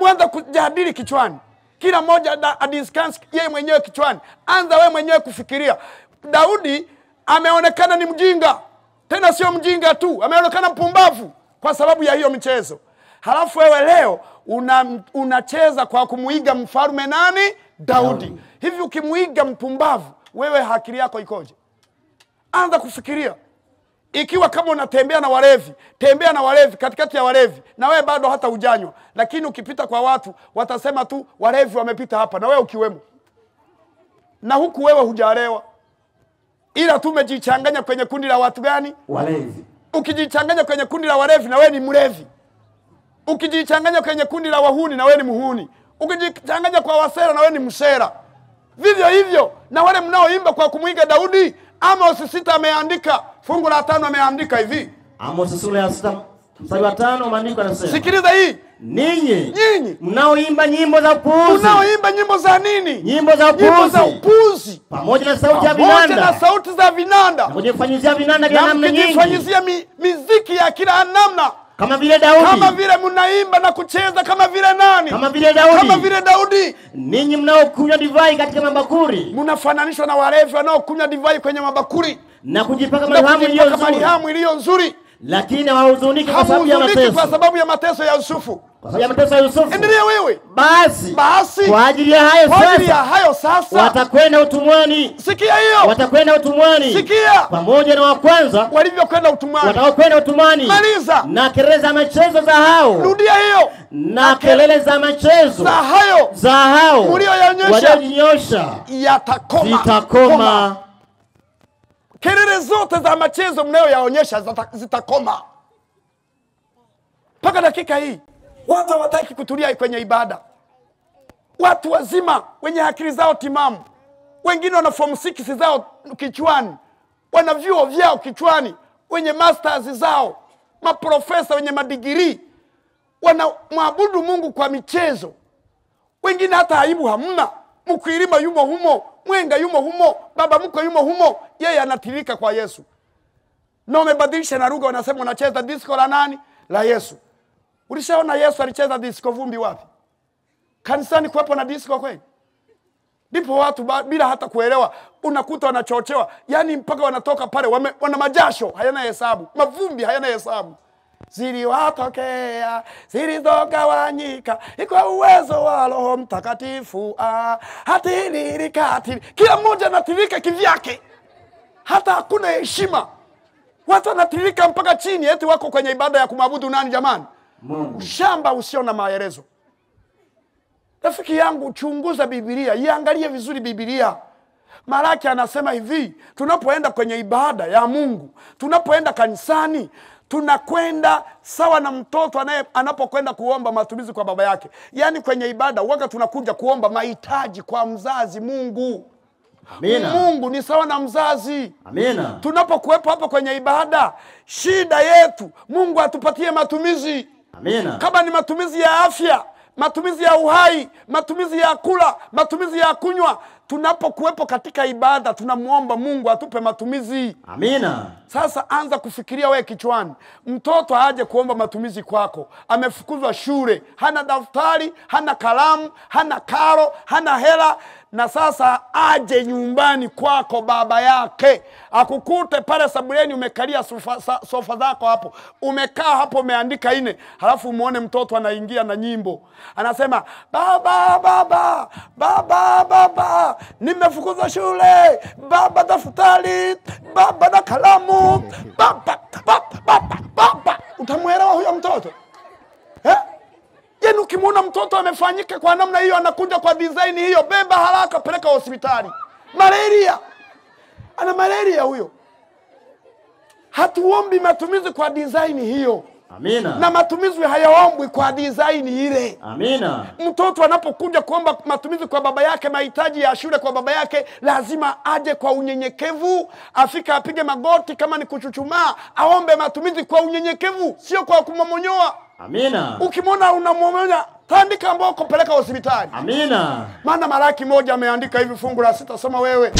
Mwanza kujadili kichwani. Kila mmoja adiscuss yeye mwenyewe kichwani. Anza wewe mwenyewe kufikiria. Daudi ameonekana ni mjinga. Tena sio mjinga tu, ameonekana mpumbavu kwa sababu ya hiyo michezo. Halafu wewe leo unacheza kwa kumuiga mfalme nani? Daudi. Hivi ukimuiga mpumbavu, wewe akili yako ikoje? Anza kufikiria. Ikiwa kama unatembea na walevi, tembea na walevi katikati ya walevi, na wewe bado hata hujanywa, lakini ukipita kwa watu watasema tu walevi wamepita hapa, na wewe ukiwemo. Na huku wewe hujalewa. Ila tu umejichanganya kwenye kundi la watu gani? Walevi. Ukijichanganya kwenye kundi la walevi, na wewe ni mlevi. Ukijichanganya kwenye kundi la wahuni, na wewe ni muhuni. Ukijichanganya kwa wasera, na wewe ni msera. Vivyo hivyo na wale mnaoimba kwa kumuiga Daudi. Amos 6 ameandika, fungu la 5 ameandika hivi. Amos sura ya 6 mstari wa 5 maandiko yanasema. Sikiliza hii. Ninyi mnaoimba nyimbo za upuzi. Mnaoimba nyimbo za nini? Nyimbo za upuzi. Nyimbo za upuzi. Pamoja na sauti ya vinanda. Pamoja na sauti za vinanda. Na kujifanyizia vinanda vya namna nyingi. Na kujifanyizia miziki ya kila namna. Kama vile Daudi. Kama vile mnaimba na kucheza kama vile nani? Kama vile Daudi. Kama vile Daudi. Ninyi mnaokunywa divai katika mabakuri. Mnafananishwa na walevi wanaokunywa divai kwenye mabakuri. Na kujipaka marhamu iliyo nzuri. Lakini hawahuzuniki kwa sababu ya mateso. Kwa sababu ya mateso ya Yusufu. Kwa sababu ya mateso ya Yusufu. Endelea wewe. Basi kwa ajili ya hayo sasa watakwenda utumwani. Sikia hiyo. Watakwenda utumwani. Sikia. Pamoja na wa kwanza walivyokwenda utumwani. Watakwenda utumwani. Maliza. Na kelele za machezo za hao. Rudia hiyo. Na kelele za machezo za hayo. Za hao. Mlioyonyesha. Yatakoma. Zitakoma. Kelele zote za machezo mnayoyaonyesha zitakoma. Mpaka dakika hii watu hawataki kutulia kwenye ibada. Watu wazima wenye akili zao timamu, wengine wana form 6 zao kichwani, wana vyuo vyao kichwani, wenye masters zao, maprofesa wenye madigiri, wanamwabudu Mungu kwa michezo. Wengine hata aibu hamna. Mkwilima yumo humo, mwenga yumo humo, baba mkwe yumo humo, yeye anatirika kwa Yesu. Na wamebadilisha na lugha, wanasema wanacheza disco la nani? La Yesu. Ulishaona Yesu alicheza disco vumbi wapi? Kanisani kuwepo na disco kweli? Ndipo watu bila hata kuelewa unakuta wanachochewa, yani mpaka wanatoka pale wana majasho hayana hesabu, mavumbi hayana hesabu. Ziliwatokea zilizogawanyika kwa uwezo wa Roho Mtakatifu, hatiririka. Kila mmoja anatirika kivyake, hata hakuna heshima. Watu wanatirika mpaka chini, eti wako kwenye ibada ya kumwabudu nani jamani? Mungu. Shamba usio na maelezo. Rafiki yangu, chunguza Biblia, iangalie vizuri Biblia. Malaki anasema hivi, tunapoenda kwenye ibada ya Mungu, tunapoenda kanisani, tunakwenda sawa na mtoto anapokwenda kuomba matumizi kwa baba yake. Yani kwenye ibada waga tunakuja kuomba mahitaji kwa mzazi Mungu. Amina. Mungu ni sawa na mzazi. Amina. Tunapokuwepo hapa kwenye ibada, shida yetu Mungu atupatie matumizi. Amina. Kama ni matumizi ya afya, matumizi ya uhai, matumizi ya kula, matumizi ya kunywa, tunapokuwepo katika ibada tunamuomba Mungu atupe matumizi. Amina. Sasa anza kufikiria wewe kichwani. Mtoto aje kuomba matumizi kwako, amefukuzwa shule, hana daftari, hana kalamu, hana karo, hana hela, na sasa aje nyumbani kwako baba yake akukute pale sebuleni umekalia sofa zako hapo, umekaa hapo umeandika ine, halafu muone mtoto anaingia na nyimbo anasema, baba baba baba baba, nimefukuzwa shule, baba daftari, baba na kalamu, baba baba baba baba. Utamuelewa huyo mtoto? Yaani ukimuona mtoto amefanyika kwa namna hiyo, anakuja kwa design hiyo, beba haraka peleka hospitali. Malaria. Ana malaria huyo. Hatuombi matumizi kwa design hiyo. Amina. Na matumizi hayaombwi kwa design ile. Amina. Mtoto anapokuja kuomba matumizi kwa baba yake, mahitaji ya shule kwa baba yake, lazima aje kwa unyenyekevu, afika apige magoti kama ni kuchuchumaa, aombe matumizi kwa unyenyekevu, sio kwa kumomonyoa. Amina. Ukimwona unamomonyoa, tandika mboko, peleka hospitali. Amina. Maana Malaki 1 ameandika hivi fungu la 6, soma wewe.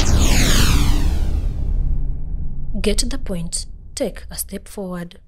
Get the point. Take a step forward.